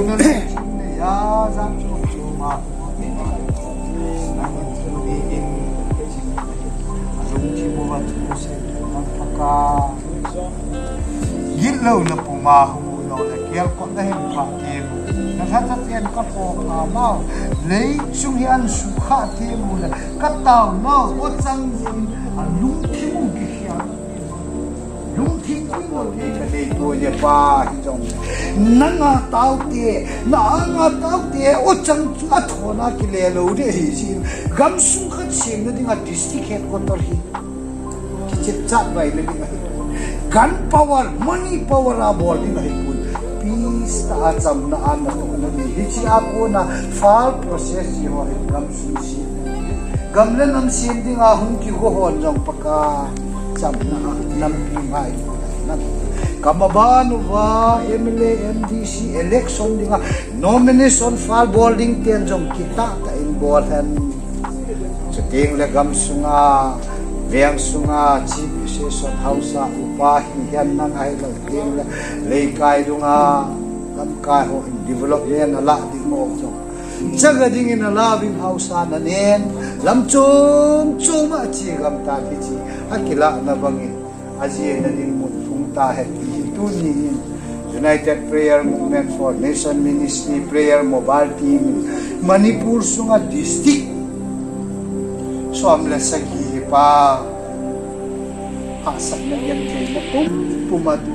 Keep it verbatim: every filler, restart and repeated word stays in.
Nang in chu ni in, nang in chu ni in, alung chi mo va chu se, nang paka. Git lo na puma hu lo na kial ko na hin pha ti mu. Na tha tha tian ka po pha mau. Lei chung hi an su kha ti mu na ka tau mau o chang jin a lung thi mu ki khia. Lung thi ki mo ni ka nei ko ye pa hi jong. Nanga tau te, na anga tau te o chang chu a thona ki le lo de hi si. Gam sung khat sem na ding a district headquarter hi. Kichepchat vai le ding ahi. Gun power, money power a bol ding ahi pun. Peace ta a chamna a na to na ni. Hichi a kona fal process hi ho hi gam sung si. Gam le nam sem ding a hung ki go hon jong paka chamna a nampi mai. Nam. Kamaban uva M L A, M D C election ding a nomination fal bol ding ten jong kita ta in bol hen. Chuteng le gam sunga, veng sunga, chief association hausa upa hi hian nang ahi lo teng le, leikai dunga, lamkai ho in development a la ding ho jong. Chaga ding in a la ving hausa na nen, lam chom chom a chi gam ta hi chi, a kila na bangin. Aji na ding mun phung ta he ti hi tuni in United Prayer Movement for Nation Ministry Prayer Mobile Team in Manipur sunga district som le sagi hi pa a sak na yan thei na pum pum a tu